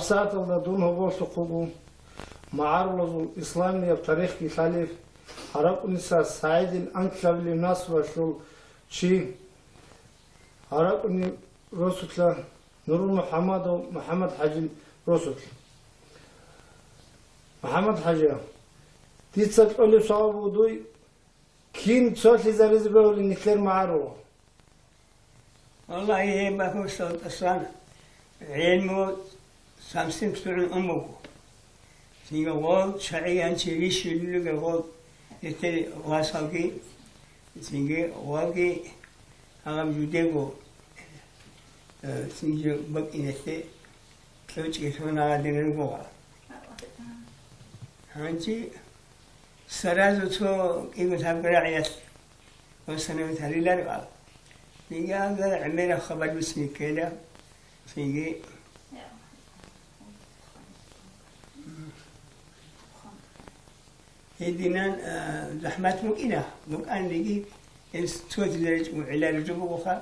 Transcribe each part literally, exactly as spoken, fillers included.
СагӀаталда дун гьоболлъухъ вуго магӀарулазул исламияб тарихги лъалев, ГьаракӀуниса СагӀидил анкьабилеб насралъул чи, ГьаракӀуни росулъа Нурул МухӀаммадов МухӀаммад-ХӀажил росулъ. МухӀаммад-ХӀажа, дица кьолеб суал буго дуй, кин цолъизаризе бегьулин нилъер магӀарул? Валлагьи, гьеб бахъусал тӀасан гӀелму самсин цӀугӀун ун буго. Цинги гъол чагӀи янчи рищулилга гъол нилъер васалги, цинги гъолги гьаб жудего, э, цинги бакӀинелъе кьучӀги лъугьун гьаладин ругогъал. Гьанчи саразу цо кӀиго лъабго рагӀиялъ восстановить гьариларо аб. Цинги аб гӀемераб хабар бицин ккела, цинги Гьединан, а, захӀмат букӀина, букӀанлъиги, гьес цоцазаричӀого гӀеларичӀо бугоха.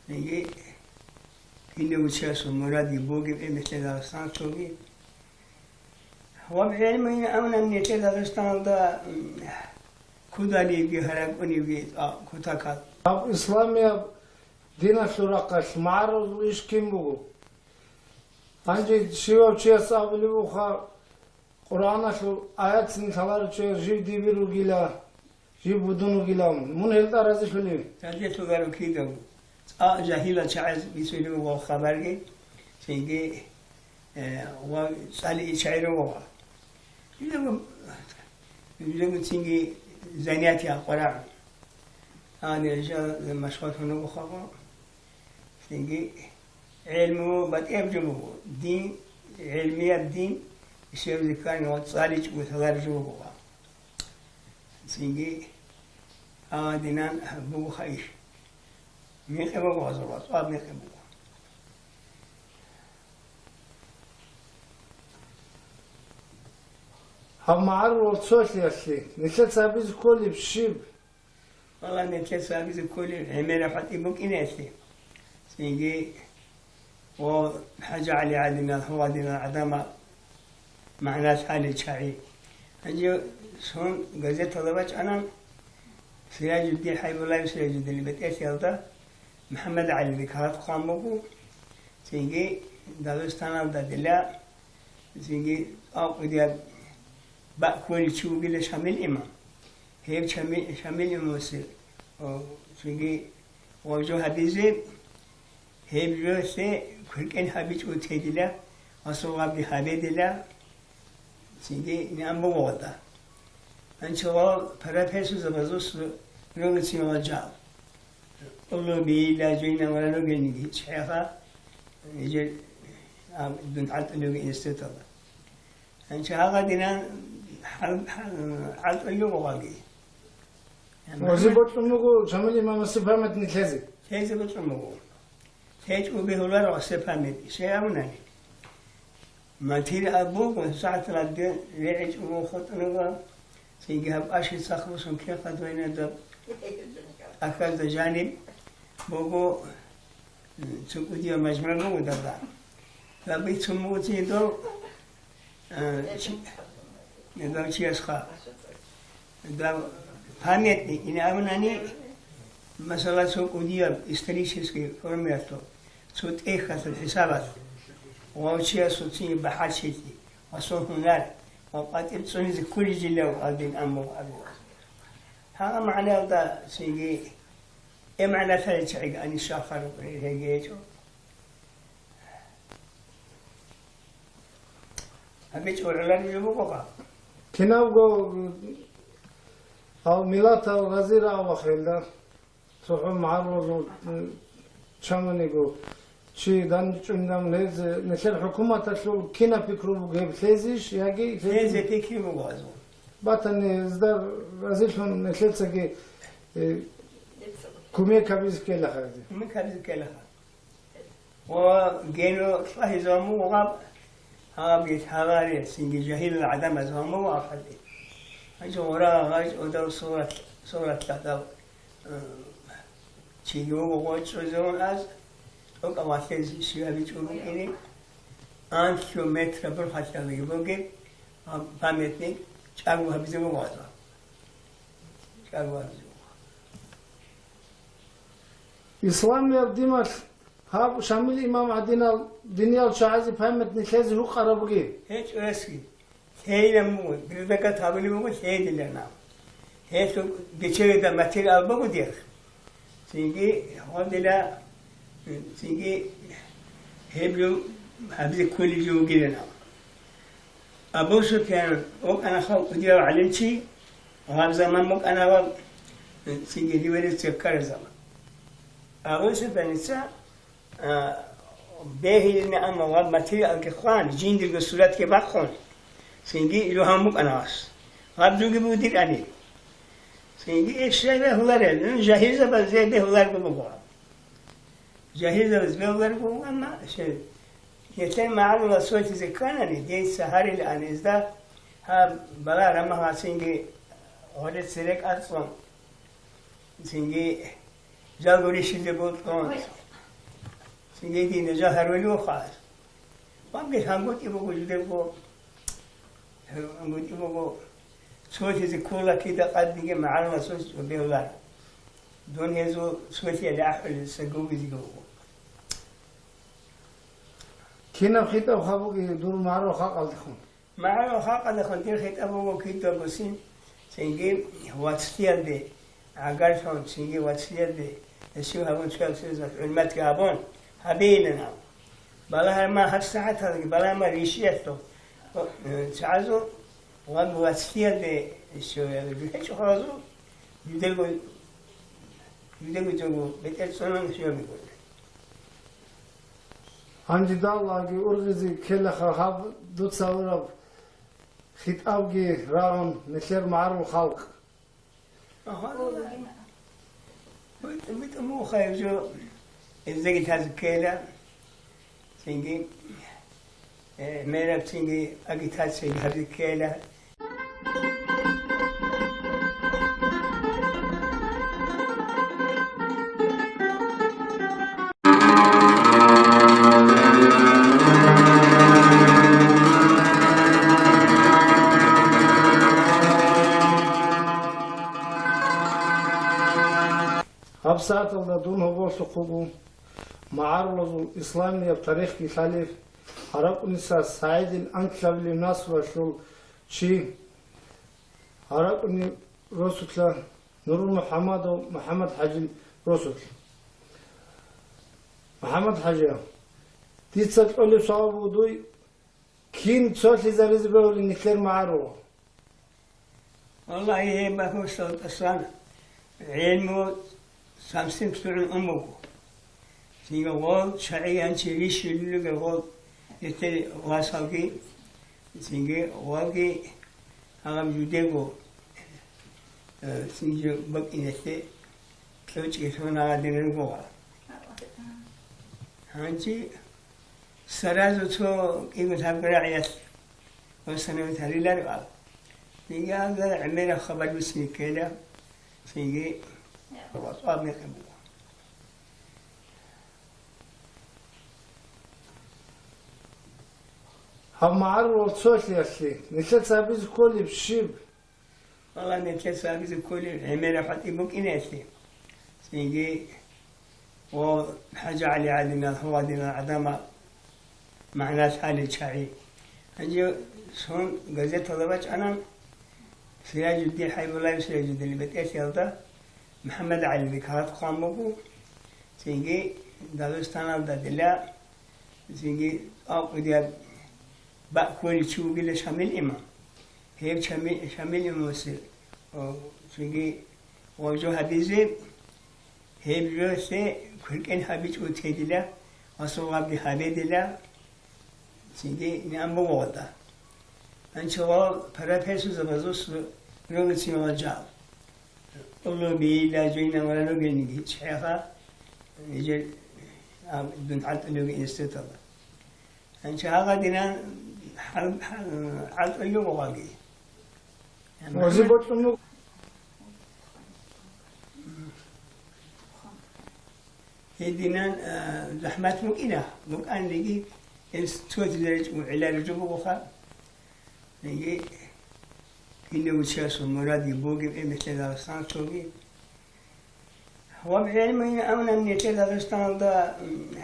Яги кинав чиясул мурадги бугеб, э, нилъер Дагъистаналъулги. Ва гӀелму ин амунан нилъер Дагъистаналда, м, кудалиевги, гьаракӀуневги, а, кутакал. Гьаб исламияб диналъул рахъалъ магӀарул иш кин буго? Гьанже щивав чияс абулеб буха, Къуръаналъул аятцин лъаларев чи жив дибир вугила, жив будун вугилан. Мун гьелда разилъулев? Разилъуларо кидаго. ЦӀакъ жагьилал чагӀаз бицунеб буго хабарги, цинги, э, ва цӀали ичайру вугъа. Жидего, жидего цинги занятия Къуръан. Гьанир жал машгъуллъун вуго хабар. Цинги гӀелму батӀияб жо буго, дин, гӀелмияб дин, ишев зиккарин ва цӀаличӀого лъалареб жо буго. Цинги гьадинан буго хайир. Мекъи буго гьазур ва тӀад мекъи буго. Гьаб магӀарулал цолъиялъе нилъеца абизе кколеб щиб? Валлагь, нилъеца абизе кколеб гӀемераб хӀатӀи букӀине гьелъе. Цинги ва ХӀажи ГӀали гӀадинал, гьавадинал гӀадамал магӀна лъалел чагӀи. Гьанже сон газеталда бачӀана, Сиражуддин ХӀайбуллаев, Сиражуддин бетӀерлъиялда МухӀаммад ГӀалида кагъат хъван буго, цинги Дагъистаналда дила, цинги акъудияб бакӀ кколев чи вугила Шамил имам. Гьев Шами-, Шамил имамасе, о, цинги ва жо гьабизе, гьеб жоялъе кверкӀен гьабичӀо тедила, асул гъабги гьабедила, цинги ниан бугода. Анчавал профессорзабазус ролицин ваджал. Уллу бийила жойна варалугениги чехъа, нижер, а, дун хӀалтӀулеги институтала. Анча гьагъадинан хӀал-, хӀал-, хӀалтӀулев вугъаги. Ва зи бокьун буго Шамил имамасе памятник лъезе? Лъезе бокьун буго. ЛъечӀого бегьуларо гьасе памятник. Щай абунани? Матир абуго, сагӀат радде регӀичӀого хутӀунага, цинги гьаб аши цахлъусон кехъа дойнада, ахазда жаниб буго, м, цукӀудия мажмур буго дада. Ва бицун буго цин дов, э, чи-, дов чиясха. Дав памятник ин абунани, масала, цукӀудияб исторический формаялъул, цо тӀехьалъул хӀисабалъ, ва чиясул цин бахӀарчилъи, ва цо гьунар, ва къватӀиб цӀунизе кколежилав гьадин амру абу. Гьагъа магӀнаялда цинги, э, магӀна лъалел чагӀиги анищал харукъ гьеги гьечӀо. ГьабичӀо гӀоларилан бугоха. Кинабго гьал миллатал разира авахъ гьелда. ЦохӀо магӀарулазул, м, чаманиго, чи данчӀунилан гьез, нилъер хӀукуматалъул кинаб пикру буго гьеб лъезейищ яги лъезе? Лъезе пикри буго гьазул. Батани, гьезда разилъун нилъецаги, э, кумек гьабизе ккелаха гьезие. Кумек гьабизе ккелаха. Ва гьело лъагьизабун буго гьаб, гьаб гьаларел цинги жагьилал гӀадамазабун буго ахӀалде. Гьанже гъура гъай одал сурат-, суратлъадал, э, чиги вуго гъой чӀезавун аз, тӀокӀав валъизе щиб гьабичӀо букӀине. Анлъго метр борхалъалдаги бугеб гьаб памятник чӀаго гьабизе буго гьазда. ЧӀаго гьабизе буго. Исламияб диналъ гьаб Шамил имам гӀадинал диниял чагӀазе памятник лъезе гьукъараб бугеб? ГьечӀо гьесги. Лъейилан буго, предлагать гьабулеб буго, лъейилан. Гьелъул бечелида материал буго дир. Цинги гьодила, цинги гьеб жо гьабизе кколеб жо бугилан. Абу Суфиян вукӀана халкъ дияв гӀалимчи, гьаб заман букӀана ва цинги революция ккараб заман. Абу Суфияница, а, бегьилина, амма гьаб материалги хъван, жиндирго суратги бахъун, цинги жо гьабун букӀана гьас. Гьаб жоги буго дир гӀадин. Цинги иш жай бегьуларел, ну, жагьилзабазе бегьуларго буго. Жагьилзабаз бегьуларго буго, амма ше-, нилъер магӀарулас сочизе кканани, дица гьарилаан гьезда, гьаб балагь рамагьа цинги гъореци рекӀарцӀун, цинги жалго рищизе бутӀун, цинги дина жагьар велиухъа. Вабги гьангутӀи буго жидерго, гьангутӀи буго, цолъизе ккола кида къадниги магӀарулас сочизе бегьулар. Дун гьезул цолъиялде ахӀулел сагугизеги вуго. Кинаб хитӀаб гьабуги дур магӀарул халкъалдехун? МагӀарул халкъалдехун дир хитӀаб буго кидаго син, цинги вацлъиялде, гӀагарлъун, цинги вацлъиялде, гьесив гьабун, цоял цоясда хӀурматги гьабун, гьабейилан гьаб. Балагьарма гьаб сагӀаталги, балагьарма рищиялъул, э, чагӀазул ва вацлъиялде щоялги гьечӀо хъалазул, жидерго, жидерго жого бетӀер цӀунан щоялги гуро. Гьанже даллаги ургъизе ккелаха гьаб дуца гьабураб хитӀабги рагӀун нилъер магӀарул халкъ. Агьа, битӀа мухъа гьев жо гьездаги лъазе ккела, цинги, э, мераб цинги агитацияги гьабизе ккела. Гьаб сагӀаталда дун гьоболлъухъ вуго магӀарулазул исламияб тарихги лъалеб, гьаракӀуниса СагӀидил анкьабилеб наслуялъул чи, гьаракӀуни росулъа Нурул МухӀаммадов МухӀаммад-ХӀажил росулъ. МухӀаммад-ХӀажи, дица кьолеб суал буго дуй, кин цолъизаризе бегьулин нилъер магӀарул? Валлагьи, гьеб бахӀусал тӀасан гӀелму самсим лъугӀун ун буго. Цинги гъол чагӀи гьанчи рищулел ругел гъол нилъер васалги, цинги гъолги гьаб жудего, э, цинги бакӀиналъе кьучӀги лъугьун гьадинан руго гъал. Гьанчи саразу цо кӀиго-лъабго рагӀиялъ восстановить гьариларо аб. Цинги гьалда гӀемераб хабар бицине ккела, цинги ватӀа мекъи буго. Гьаб магӀарулал цолъиялъе нилъеца гьабизе кколеб щиб? Валлагь, нилъеца гьабизе кколеб гӀемераб хӀатӀи букӀиналъе. Цинги ва ХӀажи ГӀали гӀадинал, гьев гӀадинал гӀадамал магӀна лъалел чагӀи. Гьанже сон газеталда бачӀана, Сиражуддин ХӀайбуллаев, Сиражуддин бетӀерлъиялда МухӀаммад ГӀалиги кагъат хъван буго, цинги Дагъистаналда дила, цинги авкъудияб бакӀ кколев чи вугила Шамил имам. Гьев Шами-, Шамил имамасе, о, цинги гъов жо гьабизе, гьеб жоялъе кверкӀен гьабичӀо тедила, ва согъабги гьабедила, цинги ниан буго гъода. Анча ва профессорзабазус руго цинги жал. Уллубила жойна вара ругелниги чӀеха, нижер, а, дун хӀалтӀулев институталда. Анча гьагъадинан хӀал-, хӀал-, хӀалтӀулев гъоги. Вази бокьун буго. Гьединан, а, захӀмат букӀина, букӀанлъиги, Гьес цо-цо речӀго гӀелареб жо бугоха. Яги кинав чиясул мурадги бугеб, гьеб нилъер Дагъистаналъулги. Ва гӀелму ин амнан нилъер Дагъистаналда, м,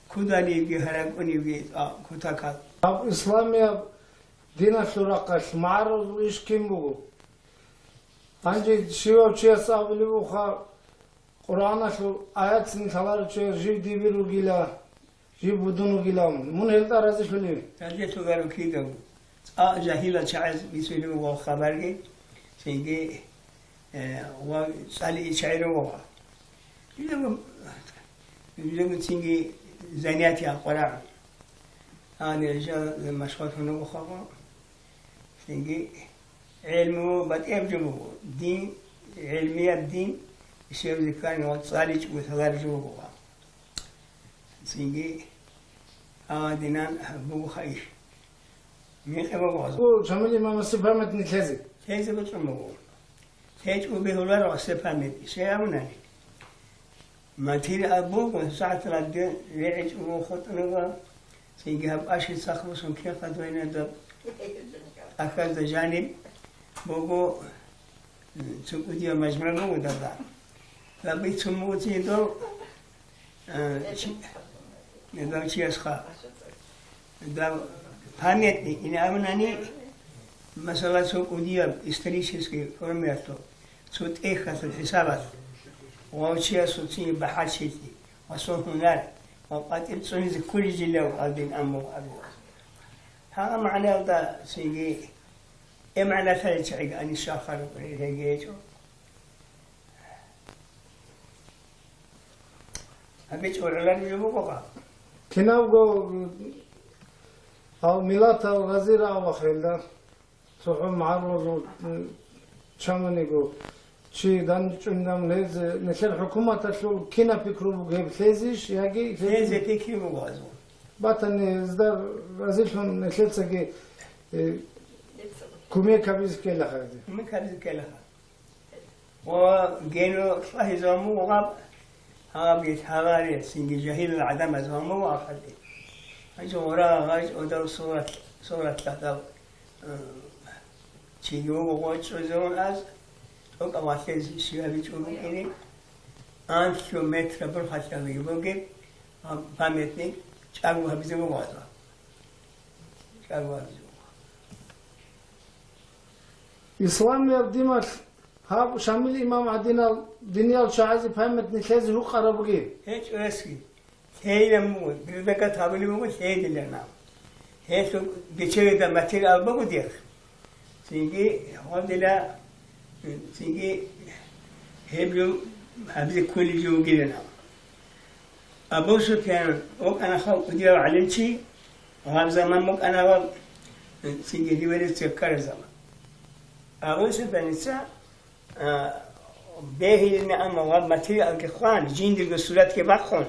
кудалиги гьаракӀунивги, а, кутакал. Гьаб исламияб диналъул рахъалъ магӀарул иш кин буго? Гьанже щивав чияс абулеб буха, Къуръаналъул аятцин лъаларев чи жив дибир вугила, жив будун вугилан. Мун гьелда разилъулев? Разилъуларо кидаго. ЦӀакъ жагьилал чагӀаз бицунеб буго хабарги, цинги, э, ва цӀали ичагӀи ругоха. Жидего, жидего цинги занятия къварагӀун. Гьанир жал машгъуллъун руго хабар. Цинги гӀелму батӀияб жо буго. Дин, гӀелмияб дин, ишев зиккани ва цӀаличӀого лъалареб жо буго. Цинги гьадинан бугоха иш. Мекъи буго гьазул. О, Шамил имамасе памятник лъезе. Лъезе бицун буго. ЛъечӀого бегьуларо гьасе памятник. Щай абунани? Материал буго, сагӀат радде регӀичӀого хутӀунего, цинги гьаб аши цахлъун кехъа дойнада, ахазда жаниб буго, м, цо кӀудияб мажмугӀ буго дада. Даб бицун буго цин дов, э, чи-, дав чиясха. Дав памятник, ин абунани, масала, цо кӀудияб исторический формаялъул, цо тӀехьалъул хӀисабалъ, ва чиясул цин бахӀарчилъи, ва цо гьунар, ва къватӀир цӀунизе кколежилав гьадин амру абу. Гьагъа магӀнаялда цинги э магӀна лъалел чагӀиги анищал хараб регечӀо. ГьабичӀо гӀолареб жо бугоха. Кинабго, гьав миллатал разира авахъ гьелда. ЦохӀо магӀарулазул, м, чаманиго, чи данчӀунилан гьез, нилъер хӀукуматалъул кинаб пикру буго гьеб лъезейищ яги лъезе? Лъезе пикри буго гьазул. Батани, гьезда разилъун нилъецаги, э, кумек гьабизе ккелаха гьезие. Кумек гьабизе ккелаха. Ва гьело лъагьизабун буго гьаб, гьаб гьаларе, цинги жагьилал гӀадамазабун буго ахаде. Гьанже гъура гъаж одав сурат, суратлъадав, э, чиги вуго гъочӀозавун аз, тӀокӀав валъезе щибаби чӀун букӀине, анлъго метра бурхӀалъалги бугеб, гьаб памятник чӀаго гьабизе буго гьазва. ЧӀаго гьабизе буго. Исламияб диналъ гьаб Шамил имам гӀадинал диниял чагӀазе памятник лъезе гьукъараб бугеб? ГьечӀо гьесги. Лъейилан буго, дирдагат гьабулеб буго лъейилан аб. Гьелъул бечелида материал буго дихъ. Цинги гьадила, цинги гьеб жо гьабизе кколеб жо бугилан аб. Абу Суфиян вукӀана халкъ дияв гӀалимчи, гьаб заман букӀана ва цинги революция ккараб заман. Абу Суфияница, а, бегьилин амма ва материалги хъван, жиндирго суратги бахъун,